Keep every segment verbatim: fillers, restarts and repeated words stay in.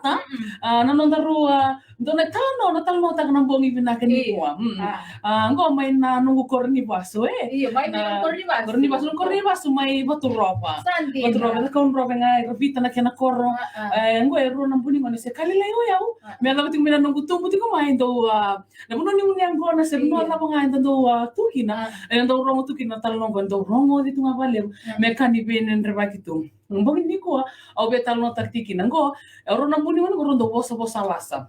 A, na noda rua, dua na talanoa, na talanoataka na bogi vinaka nikua. Oqo mai na noqu koro ni vasu, e. Io, mai na koro ni vasu. Koro ni vasu, koro ni vasu mai Vaturova. Vaturova, na Kaudrove ga, e Ravita na kena koro. Oqo e rua na buni gone se kalilai o yau. Me yacova tiko mai na noqu tubu tiko mai dau, a, na vanua ni gunu yaqona se vanua cava ga eda dau, a, tu kina. Eda dau rogo tu kina na talanoa oqo, eda dau rogoci tu ga vakalevu. Me ka ni veidredrevaki tu. Bogi nikua, au via talanoataka tiko kina oqo, e rua na buni gone oqo rau dau vosavosa lasa.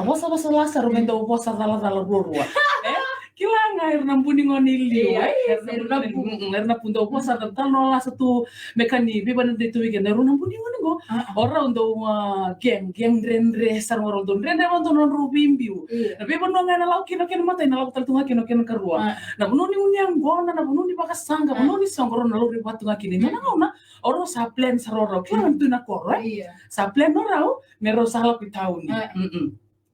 Vosavosa lasa, rau mai dau vosa calacala ruarua. E, kila ga era na buni gone i liu, e? Era na buni, era na buni dau vosa calacala lasa tu, me ka ni veivanua dei tu weekend, e rua na buni gone oqo. O rau dau, a, gang, gang dredre, sa rau dau dredre, rau dau nodrau veibiu. Na veivanua ga ena lako kina, kena imatai, na lako tale tu ga kina, kena ikarua. Na vanua ni gunu yaqona, na vanua ni vakasaqa, vanua ni soqo, rau na laurai vata tu ga kina. Dua na gauna, o rau sa plan sara o rau, kila ga tu na koro, e? Sa plan o rau me rau sa lako i tauni.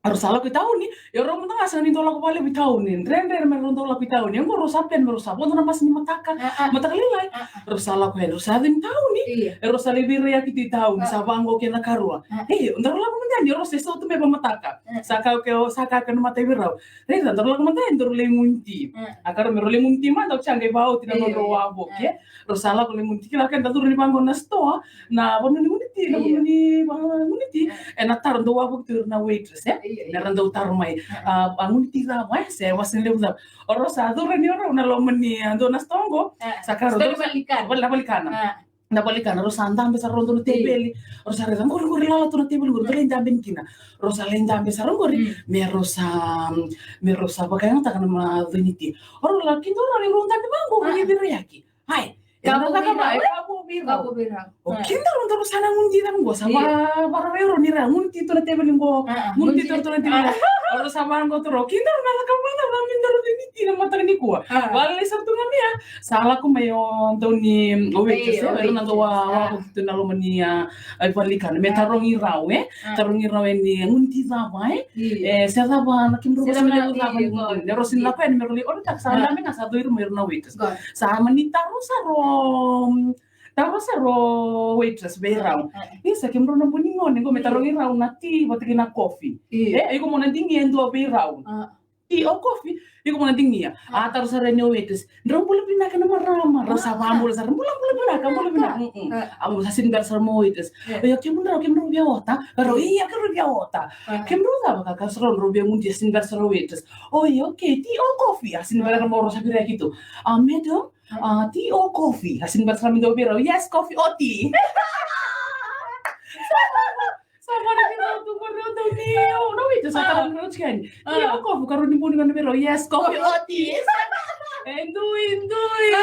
Rau sa lako i tauni, ia o rau mada ga sega ni dau lako vakalevu i tauni. Dredre me rau dau lako i tauni. Oqo rau sa plan me rau sa vodo na basi ni mataka, mataka lailai. Rau sa lako yani, rau sa yaco i tauni. E rau sa lai veiraiyaki tu i tauni, sa vaqo kena ikarua. E, daru lako mada yani, o rau se sautu mai vakamataka. Sa kaya o ke, sa kaya o ke na matai vei rau. Raica, daru lako mada yani, daru lai gunu ti. A, ka rau me rau lai gunu ti mada, o Chaga e vakaoti na nodrau wavoki, e. Rau sa lako lai gunu ti, kila, ke da curu ni vaqo na sitoa, na vanua ni gunu ti, na vanua ni, vanua ni gunu ti. E na taro, dau wavoki tu ira na waitress, e. Me ra dau taro mai. A, a gunu ti cava, e, se wase levu cava. O rau sa curu ni o rau na loma ni, a, dua na sitoa oqo. Sa ka rau dau sa, vale, vale kana. Na vale kana, rau sa dabe sara rau dua na teveli. Rau sa raica, qori, qori lala tu na teveli qori, rau lai dabe ni kina. Rau sa lai dabe sara qori, me rau sa, me rau sa vakayagataka na macawa ni ti. O rau la, kidou rau, rau dabe vaqo, rau lai veiraiyaki. Ai, ka vou vei rau, e? Ka vou vei rau. O kidou rau, daru sa na gunu ti cava qo, sa va, vakarai rau ni ra gunu ti tu na teveli qo, gunu ti tu na teveli. O rau sa vaqo tu rau, kidou rau na cakava na va, me daru gunu ti na mataka nikua. Vale, sara tu ga mea. Sa lako mai o dau ni, o waitress, e, o ira na dau wa, wa, tu na loma ni, a, a, vale kana. Me tarogi rau, e? Tarogi rau e ni, gunu ti cava, e? E, se cava na kemudrau vosoti levu cava ni gunu. Ni rau sega ni lako yani me rau lai order-taka, sa dabe ga sa dau ira mai ira na waitress. Sa mani taro sara o, taro sara o waitress vei rau. Isa, kemudrau na buni gone qo, me tarogi rau na ti vata kei na kofi. E, iko mo na digia e dua vei rau. Ti o kofi, iko mo na digia. A, taro sara yani o waitress. Drau bula vinaka na marama. Rau sa vakabula sara. Bula, bula vinaka, bula vinaka. A, sa sega ni bera sara mai o waitress. Oi, o kemudrau, kemudrau via ota? Ka rau, ia, kemudrau via ota. Kemudrau cava? Ka, ka sa rau, drau via gunu ti, sa sega ni bera sara o waitress. Oi, okay, ti o kofi? A, sega ni bera mai, rau sa veiraiyaki tu. A, madam, a, ti o kofi? A, sega ni bera sara mai dua vei rau. Yes, kofi, oti. Sa mani vei rau tu, mani rau tu ni, o, na waitress sa taro ni rau tiko yani. Ti o kofi? Karua ni buni gone vei rau. Yes, kofi, oti. E dui, dui.